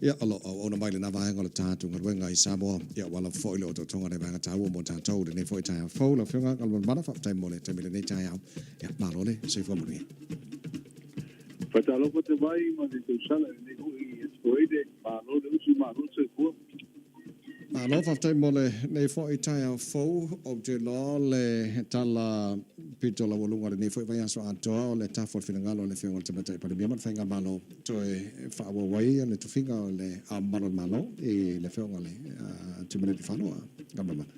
Ia, o lo o auauna mai lena vaega o le tatou galuega i Samoa, ia ua lava foi le otootoga o le vaega taua mo tatou i lenei foi taeao fou. Lau Afioga Galumalemana, faafetai mo le taimi i lenei taeao. Ia, malo le soifua manuia. Faatalofa atu mai ma le tausaga i lenei foi Aso Faraile, malo le usu malo le soifua. Malo faafetai mo lenei foi taeao fou. Ou te iloa o le tala pito laualuga o lenei foi vaiaso atoa o le tafa o le finagalo o le Afioga i le Tamaitai Palemia ma le Faigamalo toe faaauau ai le tofiga o le Ao Mamalu o le Malo i le Afioga i le Tuimalealiifano Galumalemana.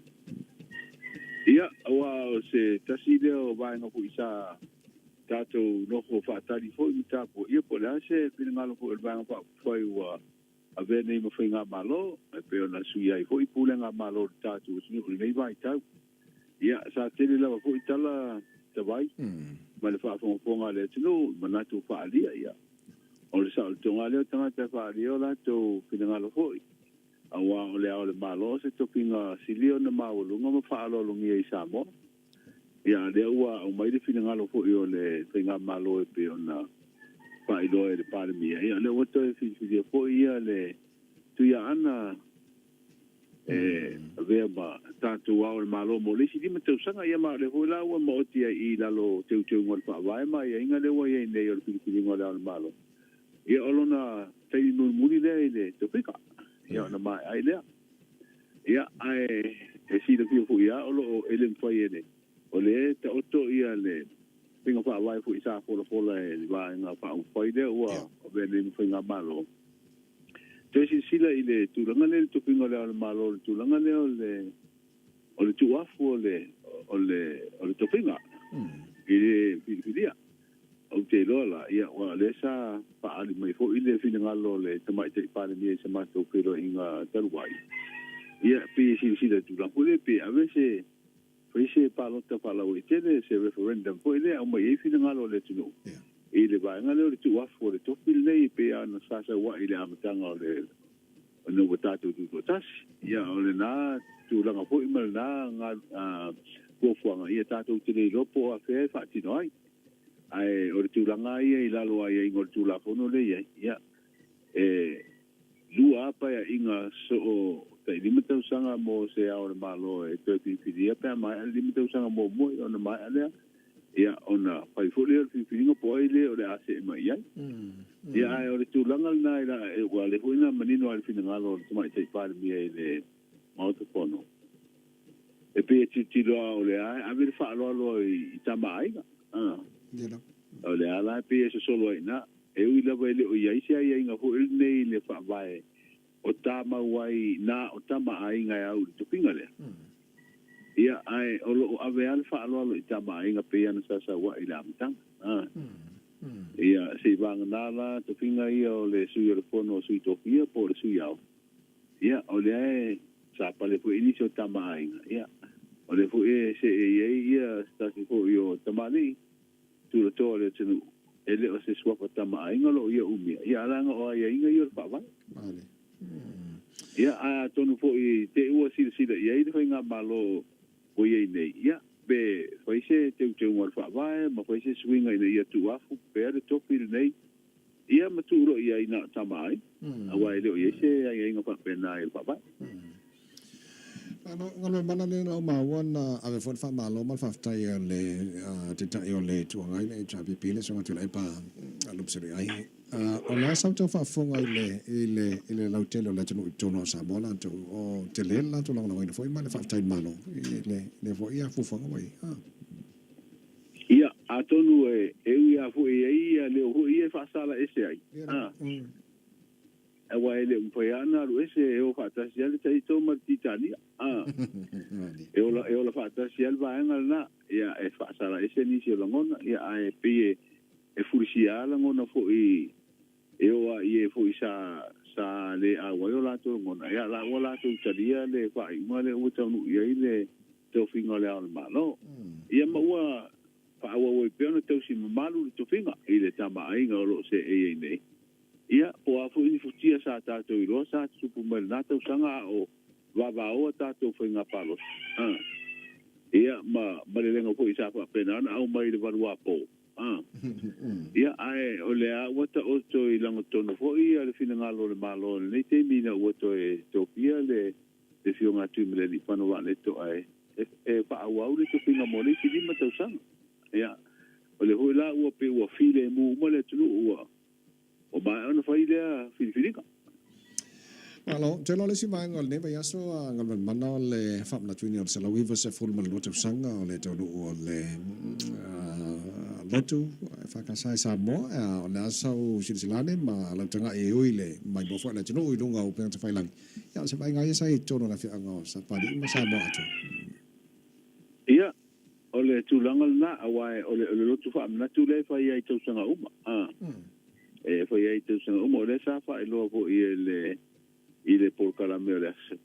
Ia, aua o se tasi lea o vaega foi sa tatou nofo faatali foi ma tapuaia po o le a se finagalo foi o le Vaega Faaupufai ua avea nei ma Faigamalo, e pei ona suia ai foi pulega Malo o le tatou atunuu i lenei vaitau. Ia, sa tele lava foi tala tavai ma le faafogafoga a le atunuu i manatu faaalia. Ia, o le saolotoga lava lea o tagata e faaalia o latou finagalo foi, aua o le Ao o le Malo o se tofiga sili ona maualuga ma faaaloalogia i Samoa. Ia, lea ua aumai le finagalo foi o le Faigamalo e pei ona faailoa e le Palemia, ia, lea ua toe filifilia foi ia le Tuiaana e avea ma tatou Ao o le Malo mo le isi 5 tausaga. Ia, ma o lea foi la ua maoti ai i lalo o teuteuga o le Faavae ma aiaiga lea ua i ai nei o le filifiliga o le Ao o le Malo. Ia, o lona taimi mulimuli lea i le tofiga, ia, ona maea ai lea. Ia, ae e silafia foi lava o lo o e le mafai e le, o lea e taoto ia le faiga faavae foi sa folafola e le Vaega Faaupufai lea ua avea nei ma Faigamalo. Toe silasila i le tulaga lea i le tofiga o Le Ao o le Malo, le tulaga lea o le, o le tuuafu o le, o le, o le tofiga i le filifilia. Ou te iloa la, ia, aua o lea sa faaali mai foi le finagalo o le Tamaitai Palemia i sa matou feiloaiga talu ai, ia, pei e silasila i le tulaga foi lea, pe ave se, fai se palota faalauaitele, se referendum foi lea e aumai ai finagalo o le atunuu i le vaega lea o le tuuafu o le tofi lenei, e pei lava ona sa saua'i i le amataga o le ina ua tatou tutoatasi. Ia, o lena tulaga foi ma lena fuafuaga, ia tatou te le iloa po o afea e faatino ai. Ae o le tulaga lava ia i lalo o aiaiga o le Tulafono lea e i ai, ia, e lua lava paeaiga soo tai 5 tausaga mo se Ao o le Malo e toe filifilia pe a maea le 5 tausaga muamua, ia ona maea lea, ia ona fai foi lea o le filifiliga po o ai le o le a see mai i ai. Ia, ae o le tulaga lena i la, ua lea foi na manino lava i le finagalo o le Tamaitai Palemia i le Maota Fono, e pei e tilotilo lava o lea e ave le faaaloalo i tama aiga. O lea la e pei e sosolo ai i ina. E ui lava e le o i ai se aiaiga foi lenei i le faavae o tamau ai na o tama aiga e au i le tofiga lea. Ia, ae o lo o ave lava le faaaloalo i tama aiga pei ona sa saua'i i le amataga. Ia, se i vagana la tofiga ia o le Sui o le Fono a Sui Tofia po o le Sui Ao. Ia, o lea e sa pale foi nisi o tama aiga, ia, o lea foi e see i ai ia se tasi foi o tamalii tulatoa o le atunuu, e le o se suafa tama aiga o lo o ia umia, ia, ae leaga o aiaiga ia o le Faavae. Ia, ae atonu foi te i ua silasila i ai le Faigamalo ua i ai nei, ia, pe fai se teuteuga o le Faavae ma fai se suiga ina ia tuuafu pea le tofi lenei, Ia ma tuu loa i ai na o tama ai, aua e le o i ai se aiaiga faapena i le Faavae. Malo, Galuemalemana lea na ou maua na ave foi le faamalo ma le faafetai a le Taitai o le Itu Agai, le HRPP, le Susuga Tuilaepa Lupesuluiai. O le a sa outou faafofoga i le, i le, i le lautele o le atunuu i totonu o Samoa latou, o tele le latou lagolagoina foi ma le faafetai i le Malo i le, lea foi fuafuaga ua i ai. Ia, atonu e ui lava foi e i ai leo foi ia e faasala ese ai, a, aua e le o mafai lava ona alu ese e o faatasi lava le Taito ma le Titania, a, e ola, e ola faatasi lava le vaega lena, ia, e faasala ese nisi o lagona, ia, ae pei e, e fulisia lava lagona foi e oo lava i e foi sa, sa le auai o latou lagona, ia, la ua latou talia le faaiuga lea ua taunuu i ai le tofiga o Le Ao o le Malo. Ia ma ua faaauau ai pea ona tausi mamalu le tofiga i le tama aiga o lo o seei ai nei. Ia, po o a foi ni futia sa tatou iloa sa tutupu mai lena tausaga a o vavaoa tatou faiga palota. Ia, ma malelega foi sa faapena ona aumai i le valuapo. A. Ia, ae o lea ua taoto i lagotonu foi le finagalo o le Malo i lenei taimi ina ua toe tofia le Afioga a Tuimalealiifano Vaaleto'a e faaauau le tofiga mo le isi 5 tausaga. Ia, o lea foi la ua pei ua filemu uma le atunuu ua maea ona fai lea filifiliga. Malo, toe loa le isi vaega o lenei vaiaso a Galumalemana o le faamanatuina o le 192 tausaga o le taunuu o le lotu EFKS i Samoa. O le a sau silasila ane ma lau tagai e ui le maimoa foi a le atunuu i luga o upega tafailagi. Ia, o se vaaiga ia sa i totonu o le afioaga o Sapalii ma Samoa atoa. Ia, o le tulaga lena, aua o le lotu faamanatu lea e fai ai i tausaga uma. E fai ai i tausaga uma. O lea sa faailoa foi e le i le polokalame o le aso.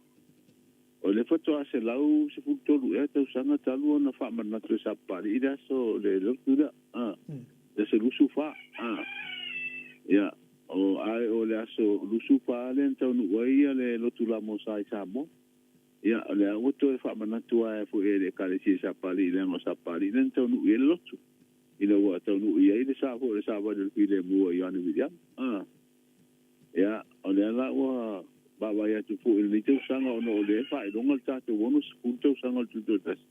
O le faatoa 113 ea tausaga talu ona faamanatu e Sapalii le aso le lotu lea. Le aso 24. Ia, o, ae o le aso 24 lea na taunuu ai le lotu La Mosai i Samoa. Ia, o lea ua toe faamanatu ae foi e le Ekalesia i Sapalii, leaga o Sapalii lea na taunuu i ai le lotu. Ina ua taunuu i ai le sa foi o le savali o le filemu a Ioane Wiliama. Ia, o lea la ua vaavaai atu foi i lenei tausaga ona o lea e faailoga le tatou 60 tausaga o le Tutoatasi.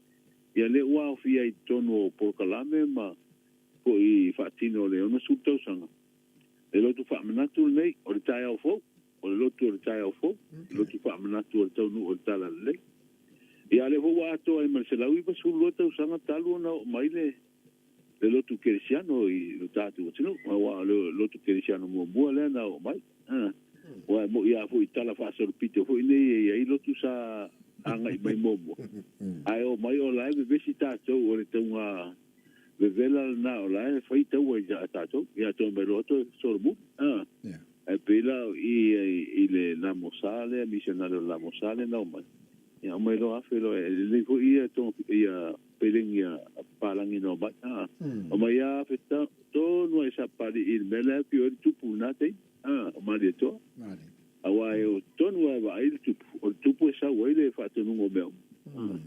Ia, lea ua aofia i totonu o polokalame ma foi faatino o le 60 tausaga. Le lotu faamanatu lenei, o le taeao fou, o le lotu o le taeao fou, le lotu faamanatu o le taunuu o le Talalelei. Ia, a lea foi ua atoa ai ma le 192 tausaga talu ona oo mai le lotu kerisiano i lo tatou atunuu, aua o le lotu kerisiano muamua lea na oo mai. Aua e moni lava foi i tala faasolopito foi nei e i ai lotu sa agai mai muamua, ae oo mai o la e vevesi tatou o le tauga vevela lena o la e fai taua ia tatou, ia toe mai loa toe solomuli. Ae pei la o i le La Mosai lea, misionare o le La Mosai lea na omai, ia omai loa afe loa, e lelei foi ia tonga ia pelegi a papalagi na omai. Omai a afe tonu ai Sapalii i le mea lea pio ai le tupu lena taimi, o Malietoa. Aua e o tonu ai vaai le tupu, o le tupu e sau ai le faatonuga o mea uma.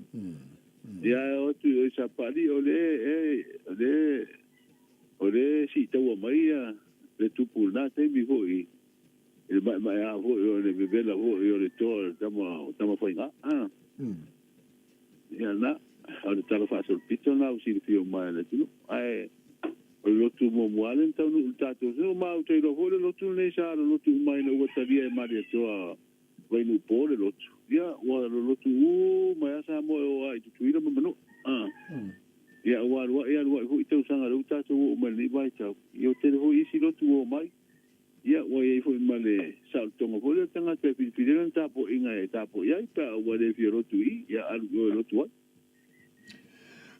Ia e o atu i o i Sapalii, o le e o le o le siitaua mai ia le tupu lena taimi foi i le maemaea foi o le vevela foi o le toa o le tama tama faiga. Ia na, o le tala faasolopito na ua silafia uma e le atunuu. Ae o le lotu muamua lea na taunuu i le tatou atunuu, ma ou te iloa foi le lotu lenei sa lolotu uma ina ua talia e Malietoa Vainuupo le lotu. Ia, ua lolotu uma ai lava Samoa e oo lava i Tutuila ma Manua. Ia, ua aluai aluai foi tausaga lea ua tatou oo mai i lenei vaitau. Ia, ua tele foi isi lotu ua omai. Ia, ua i ai foi ma le saolotoga foi lea o le tagata e filifili ai lana tapuaiga e tapuai ai, pe a ua le fia lotu i i, ia alu i o e lotu ai.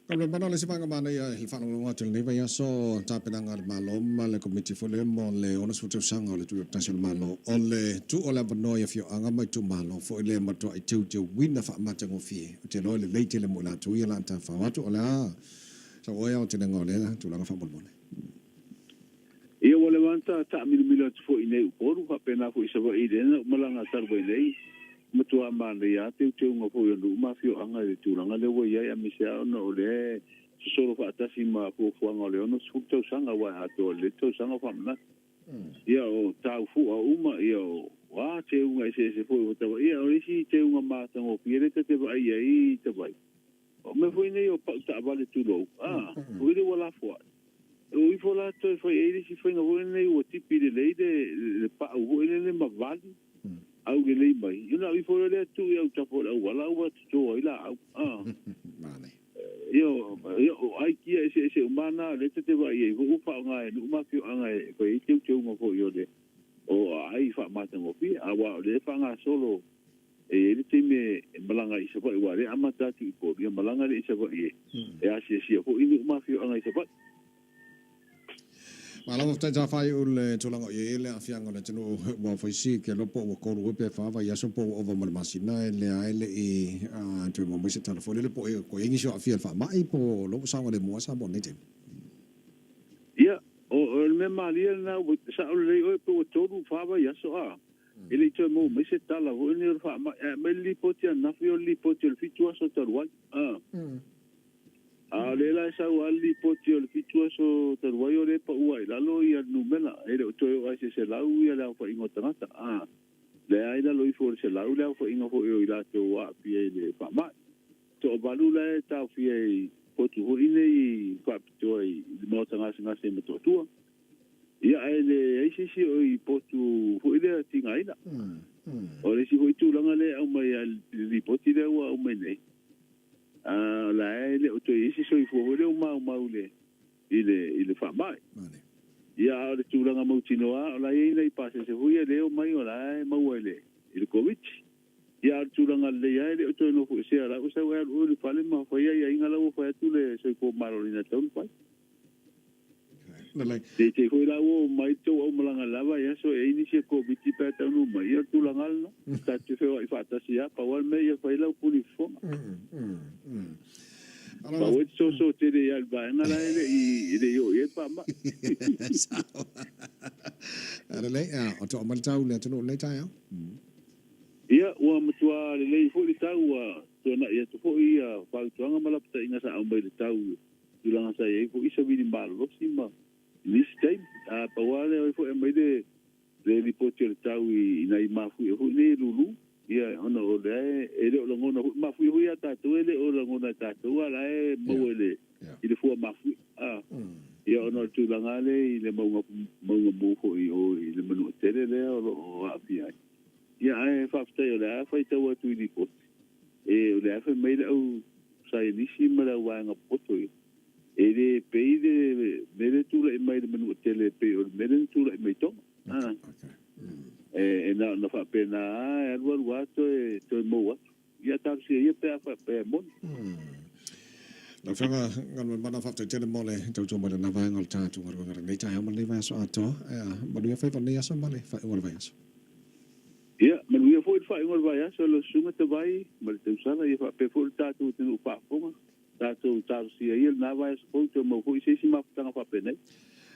Galuemalemana o le isi vaega manaia i le faalogologo atu i lenei vaiaso, tapenaga a le Malo ma le Komiti foi lea mo le 60 tausaga o le Tutoatasi o le Malo, o le tuu o le avanoa i afioaga ma itumalo foi lea e matuai teuteuina faamatagofie. Ou te iloa e lelei tele mo i latou ia la tafao atu. O le a sau oe aotelega o lea tulaga faamolemole? Ia ua leva ona taamilomilo atu foi i nei Upolu faapena foi i Savaii lea na ou malaga talu ai nei. Matua manaia lava teuteuga foi o nuu ma afioaga i le tulaga lea ua i ai aemaise lava ona o lea e sosolo faatasi ma fuafuaga o le 60 tausaga aua e atoa i le tausaga o faamanatu. Ia o taufua uma, ia o a teuga eseese foi ua tau ia o le isi teuga matagofie lea ta te vaai ai i Savaii. O mea foi nei o pau taavale tulou, a, foi lea ua lafoai. E o ifo la toe fai ai le isi faiga foi lenei ua tipi lelei le pau foi lele ma vali, au lelei mai. Ia ona au ifo lea tuu i autafa o le auala ua toto ai laau. A. Ia, o aikia eseese uma na lea ta te vaai ai foi ua faaaoga e nuu ma afioaga e fai ai teuteuga foi o le o aai faamatagofie, aua o lea e faagasolo e i ai le taimi e malaga i Savaii, aua o lea e amata atu i Upolu, ia malaga lea i Savaii e asiasia foi nuu ma afioaga i Savaii. Malo faafetai tafai o le tulaga o i ai le aafiaga o le atunuu ua fai si ke iloa po ua 3 ea pe 4 vaiaso po ua ova ma le masina e lea e le i toe maua mai se tala foi lele po o i ai nisi o aafia i le faamai po o lo ua saogalemu lava Samoa i lenei taimi. Ia, o le mea malie lena ua sao lelei oe pe ua 3, 4 vaiaso a. E le i toe maua mai se tala foi lenei o le faamai, ae aumai le lipoti ananafi o le lipoti o le 7 aso talu ai. A o lea la e sau lava le lipoti o le 7 aso talu ai o lea e pau ai i lalo le numera, e le o toe oo lava i se 100 le aofaiga o tagata. A lea i lalo ifo o le 100 le aofaiga foi o i latou ua aafia i le faamai. Toavalu la e taofia i potu foi nei faapitoa i le maota gasegase i Motootua. Ia, ae leai se isi o i potu foi lea tigaina. O le isi foi tulaga lea e aumai i le lipoti lea ua aumai nei, o la e le o toe i ai se soifua foi lea ua maumau i le faamai. Ia, a o le tulaga mautinoa, o la e i ai nai pasese foi ia lea e omai o la e maua i le Koviti. Ia, a o le tulaga lelei lava e le o toe nofoesea, o la e ua sau e alu oe i le fale ma fai aiaiga la ua fai atu le soifua maloloina e tatau ona fai. Teitei foi la ua omai tou aumalaga lava i aso e i ai nisi e Koviti pe a taunuu mai, ia o le tulaga lava lena. Tatou te feoai faatasi lava, pau lava le mea ia fai lau puni fofoga. Pau ai te soso tele ia le vaega la e le i oo i ai le faamai. Lelei, o toa mai le tau le atunuu lenei taeao. Ia, ua matua lelei foi le tau, ua tuanai atu foi ia fautuaga ma lapataiga sa aumai i le tau i tulaga sa i ai foi savili malolosi ma nisi taimi. A pau lava lea foi e aumai le lipoti o le tau i nai mafuie foi nei e lulu, ia, ona o lea e le o lagona foi, mafuie foi ia tatou e le o lagona e tatou, a la e maua i le fua mafuie. Ia, ona o le tulaga lea i le mauga mu foi o i le Manuatele lea o lo o aafia ai. Ia, ae faafetai o lea faitau atu i lipoti, e o lea fai mai le au saienisi ma le au vaega popoto ia, e le pei le mea lea tulai mai i le Manuatele e pei o le mea lea na tulai mai i Tonga. E na ona faapena e alu alu lava toe mou atu. Ia talosia ia pe a faapea e moni. Lau Afioga Galuemaimana, faafetai tele mo le tautua mai lena vaega o le tatou galuega lenei taeao ma lenei vaiaso atoa. Manuia faiva o lenei aso ma le faaiuga o le vaiaso. Ia, manuia foi le faaiuga o le vaiaso lau Susuga Tavai ma le tausala, ia faapea foi le tatou atunuu faafofoga. Tatou talosia ia lena vaiaso fou toe maua foi se isi mafutaga faapenei.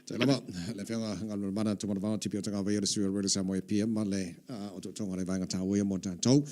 Tai lava le Afioga Galuemaimana Tumanavao Tipi o Tagavaia, le sui o le Radio Samoa PM ma le otootoga o le vaega taua ia mo tatou.